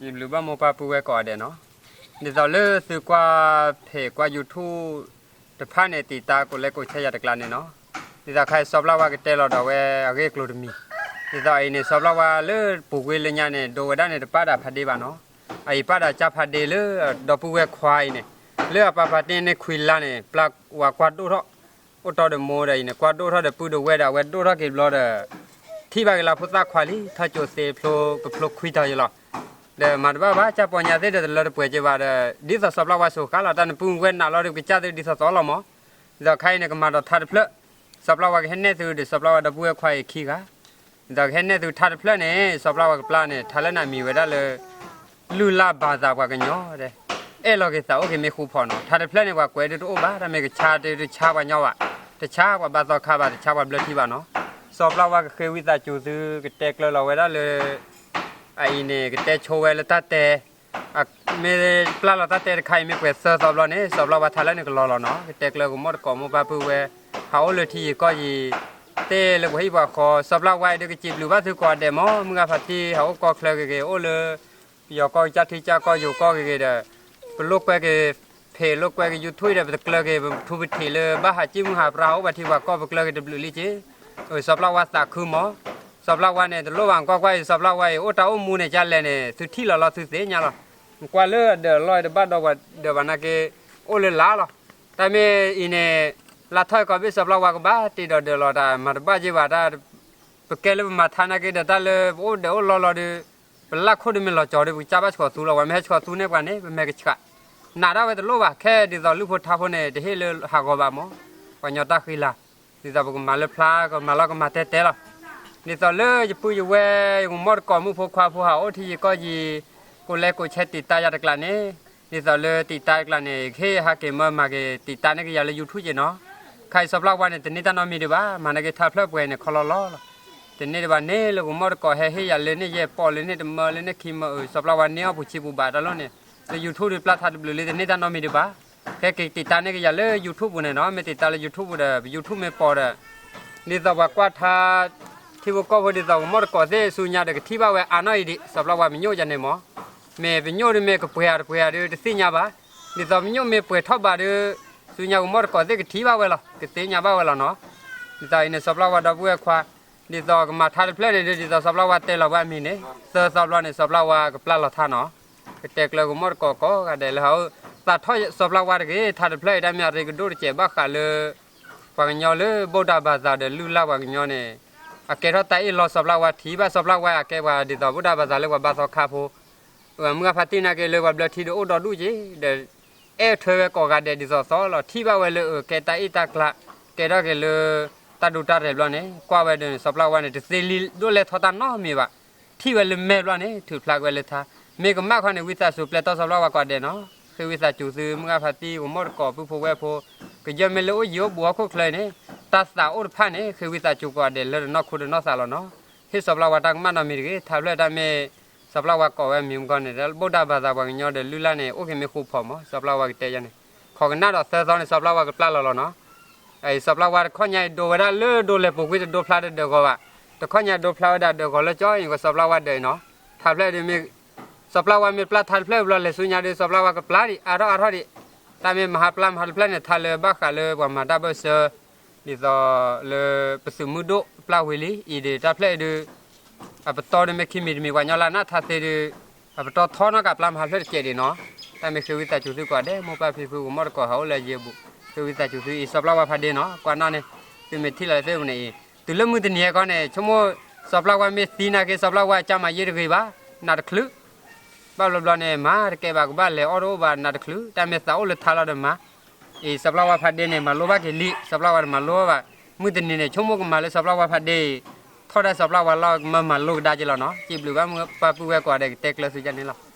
ယဘျုးဘၣ်မိၢ်ပၢ်ပုၢ်ဝဲၢ်ကိးဂၤဒဲးနီၤ, ဒ်သိးလၢသုကွၢ်ဖဲကွၢ် YouTube တဖၣ်န့ၣ် တံာ်တာ်ကိးလဲကိးဆဲယၤတကျါန့ၣ်နီၤ, ဒ်သိးခဲအံၤစီၤပျၢ်ဝါကတဲလီၤဒီးဝဲအဂ့ၢ်အကျိၤတမံၤ, ဒ်သိးအံၤန့ၣ် စီၤပျၢ်ဝါလၢပူၤကွံာ်လၢညါန့ၣ် ဒိဝဲဒၣ်န့ၣ်တပာ်ဒၣ်ဖးဒ့ဘၣ်နီၤ, အအံၤပာ်ဒၣ်ကၢ်ဖးဒ့လၢဒီပုၢ်ဝဲၢ်ခွါအံၤန့ၣ်, လၢအပာ်ဖးဒ့န့ၢ်ခွံလါန့ၣ် ပျၢ်ဝါကွၢ်ဒိၣ်ထီၣ် အိၣ်တီဒီးမိၢ်ဒီးအံၤန့ၣ် ကွၢ်ဒိၣ်ထီၣ်ဒီးပုၢ်ဒီးဝဲၢ်ဒီးအဝဲဒိၣ်ထီၣ်က့ၤဘျီဒီး, ထံၣ်ဘၣ်က့ၤလၢဖိသၣ်ခွါလံ ထီၣ်ကၠိသ့ဖျိကဖျိခွံတီၤယလီၤ, ဒီးမၤတဘၣ်ဘၣ် ကၢ်ပီညါသ့ၣ်ဒီးတလၢတပှဲၤက့ၤဘၣ်ဒီး ဒ်သိးစီၤပျၢ်ဝါစိၤဃၣ်လီၤ တၢ်နပုၢ်ဝဲၢ်နးလီၤဒီးကစၢ်သ့ၣ်ဒ်သိးသိးလီၤမး, ဒ်သိးခဲအံၤန့ၣ် ကမၤဒီးထါတဖျၢၣ်, စီၤပျၢ်ဝါကဟဲနဲၣ်သုဒီး စီၤပျၢ်ဝါဒီပုၢ်ဝဲၢ်ခွါအံၤခံဂၤ ဒ်သိးကဟဲနဲၣ်သုထါတဖျၢၣ်န့ၣ် စီၤပျၢ်ဝါကပျၢ်န့ၣ် ထါလၢနမံၤဝဲဒၣ်လၢ လုၢ်လၢ်ဘၣ်သးပှၤကညီဒီး အဲၣ်လီၤက့ၤသးအိၣ်က့ၤမ့ၢ်ဃူဖိးနီၤ, ထါတဖျၢၣ်န့ၣ် ပှၤကွဲးဒုးတအိၣ်ဘၣ် တၢ်မ့ၢ်ကဆါဒုးတဆါပှၤညီဘၣ်, တဆါပှၤဘါသီခါဘၣ် တဆါပှၤဘျၢထံဘၣ်နီၤ, စီၤပျၢ်ဝါကဃ့ဝံသးစူၤသု ကတဲကျၢၤလီၤဝဲဒၣ်လၢ အအံၤန့ၣ် ကတဲဆိဝဲလၢတၢ်တဲ မ့ၢ်ပျၢ်လီၤတၢ်တဲတခါအံၤမ့ၢ်ပှဲၤသၢသီဘျီန့ၣ် စီၤပျၢ်ဝါထါလၢန့ၣ်ကလီၤလီၤနီၤ, ကတဲကျၢၤကမိၢ်တကိးမိၢ်ပၢ်ပုၢ်ဝဲၢ် ဟးအိၣ်လၢထံယံၤကီၢ်ယံၤ သ့ၣ်လၢပှၤဟံၣ်ပှၤဃီ စီၤပျၢ်ဝါအံၤဒီးကစံးဘျုးဘၣ်သုကိးဂၤဒဲးမး, မုၢ်ဂၤဖါတံၢ် ဟးအိၣ်ကီၢ်ချၢဂ့ၤဂ့ၤ အိၣ်လၢ ပယီၤကီၢ်ကစၢ်ထံကၢ်ကီၢ်ယိၤကီၢ်ဂ့ၤဂ့ၤဒီး ပလိာ်ကွဲက့ၤ ဖဲးလိာ်ကွဲက့ၤ YouTube ဒီး ပတကျၢၤက့ၤ ပထူပထံးလၢဘၣ်ဟးကံၣ်မုၢ်ဟးပြၢ် ဟးအိၣ်ဘၣ်ထံပှၤကီၢ် ပကျၢၤက့ၤတဘျုးလံက့ၤ, စီၤပျၢ်ဝါသးခုမး, စီၤပျၢ်ဝါန့ၣ် တလိၣ်ဘၣ်ကွၢ်ကွၢ်အံၤ စီၤပျၢ်ဝါအံၤ အိၣ်တၢ်အိၣ်မူန့ၣ် ကလဲၣ်န့ၣ် သုထံၣ်လီၤလီၤသုသ့ၣ်ညါလီၤ, ကွၢ်လၢအဒၢးအလီၢ်အံၤ တဘၣ်ဒီးပှၤဒၢးဘၣ်နာ်က့ အိၣ်လၢလာ်လီၤ, တၢ်မ့ၢ်အံၤန့ၣ် လါထီၣ်အံၤကီးဘ့ၣ် စီၤပျၢ်ဝါကဘၣ်တ့ၢ်ဒီးဒၢးလီၤတၢ် မၤတဘၣ်က့ၤဘၣ်တၢ် ပကဲလၢပမၤထါနာ်က့ဒီး တၢ်လၢပအိၣ်ဒၢးအိၣ်လီၢ်လီၤဒီး ပလၢ်ခိၣ်ဒုးမ့ၢ်လီၤကၠီၤဒီး ပကစၢ်ဘၣ်ဆှီၤသူလီၤ, ပှၤမ့ၢ်ဟဲဆှီၤသူန့ၢ်ပှၤန့ၣ် ပမဲာ်ကဆှး, နာ်ဒၣ်ဝဲတလိၣ်ဘၣ်, ခဲဒ်သိးလုၢ်ဖိထါဖိန့ၣ် တဟ့ၣ်လၢဟးဂီၤဘၣ်မး, ပှၤကညီတၢ်ဃံလၤ, ဒ်သိးပကမၤလၢဖျါ ကမၤလီၤကမၤတဲတဲလီၤ, ဒ်သိးလၢယပုၢ်ယဝဲၢ် ယကမီၢ်တကိးမုၣ်ဖိခွါဖိ ဟးအိၣ်ထံယံၤကီၢ်ယံၤ ကိးလဲကိးဆဲတံာ်တာ်ယၤတကျါန့ၣ်, ဒ်သိးလၢတံာ်တာ်တကျါန့ၣ် ကဟ့ၣ်ဟးက့ၤမၢမၤက့ၤ တံာ်တာ်န့ၢ်က့ၤယၤလၢ YouTube က့ၤနီၤ, ခါအံၤစီၤပျၢ်ဝါန့ၣ် တန့ၢ်တၢ်နီတမံၤဒံးဘၣ်, မၤနာ်က့ထါတဖျၢၣ်ပှဲၤန့ၣ် ခီလီလီၤလီၤ, တန့ၢ်ဒံးဘၣ်န့ၣ် လၢကမီၢ်တကိးဟဲဟ့ၣ်ယၤလၢန့ၣ်ယဲၢ်ပီၣ် လၢန့ၣ်တမၢ လၢန့ၣ်ခံမၢအုး စီၤပျၢ်ဝါန့ၢ်အီၣ်ပူၤဆံပူၤဘၣ်တၢ်လီၤန့ၣ်, လၢ YouTube ဒုးပျၢ်ထါတဘျုးလံ တန့ၢ်တၢ်နီတမံၤဒံးဘၣ်, ခဲက့ၤတံာ်တာ်န့ၢ်က့ၤယၤလၢ YouTube ပူၤန့ၣ်နီၤ, မ့ၢ်တံာ်တာ်လၢ YouTube ပူၤဒီး ပ YouTube မ့ၢ်ပိာ်ဒီး ဒ်သိးပှၤကွၢ်ထါ ထံဖိကီၢ်ဖိ ဒ်သိးကမီၢ်တကိးသ့ၣ်ဆူညါဒီး ကထံၣ်ဘၣ်ဝဲအါနီၢ်အံၤဒံး စီၤပျၢ်ဝါပညိၣ်ယၤန့ၣ်မး, မ့ၢ်ပညိၣ်ဒုးမ့ၢ်ကပှဲၤဧါတပှဲၤဧါဒုးတသ့ၣ်ညါဘၣ်, ဒ်သိးပညိၣ်မ့ၢ်ပှဲၤထီၣ်ဘးဒုး ဆူညါကမီၢ်တကိးသ့ၣ်ကထံၣ်ဘၣ်ဝဲလီၤ ကသ့ၣ်ညါဘၣ်ဝဲလီၤနီၤ, ဒ်သိးအံၤန့ၣ် စီၤပျၢ်ဝါဒီပုၢ်ဝဲၢ်ခွါ ဒ်သိးကမၤထါတဖျၢၣ်န့ၣ်ဒုး ဒ်သိးစီၤပျၢ်ဝါတဲလီၤဘၣ်အမံၤန့ၣ် သၢသီဘျီန့ၣ် စီၤပျၢ်ဝါကပျၢ်လီၤထါနီၤ, ကတဲကျၢၤကမီၢ်တကိးကိးဂၤဒဲးလၢဟးအိၣ် သးထီၣ်စီၤပျၢ်ဝါတဂ့ၤ ထါတဖျၢၣ်အံၤ တၢ်မ့ၢ်အရ့ကဒိၣ်တစဲးဘၣ်ဃးလၢ ပှၤကညီလၢ ဗုဒ္ဓဘာသာ ဒီးလုၢ်လၢ်ပှၤကညီန့ၣ် အကဲထီၣ်တၢ်အ့ၣ်လိာ်စီၤပျၢ်ဝါထံၣ်ဘၣ် စီၤပျၢ်ဝါအကဲပှၤဒ်သိး ဗုဒ္ဓဘာသာ လၢပှၤဘါသီခါဖိ မုၢ်ဂၤဖါတံၢ်နာ်က့လၢပှၤဘျၢထံဒီးအိၣ်ဒီဒူၣ်က့ၤ ဒီး အဲၣ်ထွဲဝဲကိးဂၤဒဲးဒ်သိးသိးလီၤ ထံၣ်ဘၣ်ဝဲလၢအကဲတၢ်အ့ၣ်တၢ်ကျါ ကဲထီၣ်က့ၤလၢ တၢ်ဒူတၢ်ရဲၣ်ဘျီန့ၣ် ကွၢ်ဝဲဒၣ်န့ၣ် စီၤပျၢ်ဝါန့ၣ် တသ့လံဒိၣ်လဲၢ်ထီၣ်တၢ်နီတမံၤဘၣ် ထံၣ်ဝဲလၢမဲာ်ဘျီန့ၣ် ထုးဖျါက့ၤဝဲလၢထါ မ့ၢ်ကမၣ်ခီန့ၣ် ဝံသးစူၤပျဲတီၢ်စီၤပျၢ်ဝါကိးဂၤဒဲးနီၤ ဃ့ဝံသးစူၤသု မုၢ်ဂၤဖါတံၢ် ကမီၢ်တကိးပုၢ်ဖိဝဲၢ်ဖိ ကယဲၢ်မ့ၢ်လၢအိၣ်ယံၤအိၣ်ဘူးဟီၣ်ခိၣ်ချၢအံၤန့ၣ် တၢ်သးအိၣ်တဖၣ်န့ၣ် ဃ့ဝံသးစူၤကိးဂၤဒဲးလၢတနီၢ်ခိတနီၢ်သးလီၤနီၤ ဟ့ၣ်စီၤပျၢ်ဝါတၢ်ကမၣ်နီတမံၤတဂ့ၤ ထါဖျၢၣ်တၢ်မ့ၢ် စီၤပျၢ်ဝါကိးဝဲမံၤမကီၢ်န့ၣ် ဗုဒ္ဓဘာသာ ပှၤကညီဒီးလုၢ်လၢ်န့ၣ် အိၣ်က့ၤမ့ၢ်ဃူဖိးမး စီၤပျၢ်ဝါကတဲယၤန့ၣ် ခိးကနၣ်ဒီးသၢသီန့ၣ် စီၤပျၢ်ဝါကပျၢ်လီၤလီၤနီၤ အံၤစီၤပျၢ်ဝါတခီညါအံၤ ဒိဝဲဒၣ်လၢဒိလဲၤပူၤကွံာ်တဒိဖျါတဒၢးဂီၤဘၣ် တခီညါဒိဖျါဝဲဒၣ်ဒၢးဂီၤလၢကၠီအံၤ ကစီၤပျၢ်ဝါဒၢးအံၤနီၤ ထါဖျၢၣ်ဒုးမ့ၢ် စီၤပျၢ်ဝါမ့ၢ်ပျၢ်ထါတဖျၢၣ်ဘျီလဲၤဆူညါဒီး စီၤပျၢ်ဝါကပျၢ်ဒံး အါထီၣ်အါထီၣ်ဒံး တၢ်မ့ၢ်မဟါပျၢ်မဟါတဖျၢၣ်န့ၣ် ထါလၢဘၣ်ဃးလၢပှၤမၤတၢ်ဘၢၣ်စၢ ဒ်သိးလၢပသုးမုၢ်ဒိၣ်ပျၢ်ဝံၤလံ အံၤဒုးတၢ်ဖျၢၣ်အံၤဒုး အပတီၢ်ဒုးမ့ၢ်ခံမံၤတမံၤ ပှၤကညီလၢအနၢ်ထါသ့ဒုး အပတီၢ်ထီနီၢ်ကပျၢ်မဟါတဖျၢၣ်တကဲးဒံးနီၤ တၢ်မ့ၢ်ဃ့ဝံသးစူၤသုကိးဂၤဒဲး မိၢ်ပၢ်ဖံဖုကမီၢ်တကိးဟးအိၣ်လၢယံၤအဘူး ဃ့ဝံသးစူၤသုအံၤ စီၤပျၢ်ဝါဖးဒ့နီၤ ကွၢ်နီၣ်န့ၣ် သုမ့ၢ်ထံၣ်လီၤသ့ၣ်ပူၤန့ၣ်အံၤ တုၤလၢမုၢ်တနံၤအံၤခီန့ၣ် ဆိကမိၣ် စီၤပျၢ်ဝါမ့ၢ်သံနာ်က့ စီၤပျၢ်ဝါကၢ်မၤယ့ၢ်တဂ့ၤဘၣ် နးတချုး ဘၣ်ဘျီဘျီန့ၣ် မၤတကဲဘၣ်ကဘၣ်လဲၤအီၣ်တအိၣ်ဘၣ်နးတချုး တၢ်မ့ၢ်သးအိၣ်လၢထါလီၤဒီးမၤ အံၤစီၤပျၢ်ဝါဖးဒ့န့ၣ် မၤလိဘၣ်က့ၤလံ စီၤပျၢ်ဝါတမၤလိဘၣ် မုၢ်တနံၤန့ၣ် ဆိကမိၣ်ကမၤလၢစီၤပျၢ်ဝါဖးဒ့အံၤ ထီၣ်ဒၣ်စီၤပျၢ်ဝါလီၤ ကမၢမၤလိကဒါက့ၤလီၤနီၤ စံးဘျုးဘၣ်မိၢ်ပၢ်ပုၢ်ဝဲၢ်ကိးဂၤဒဲးကတဲကျၢၤသုကန့ၣ်လီၤ.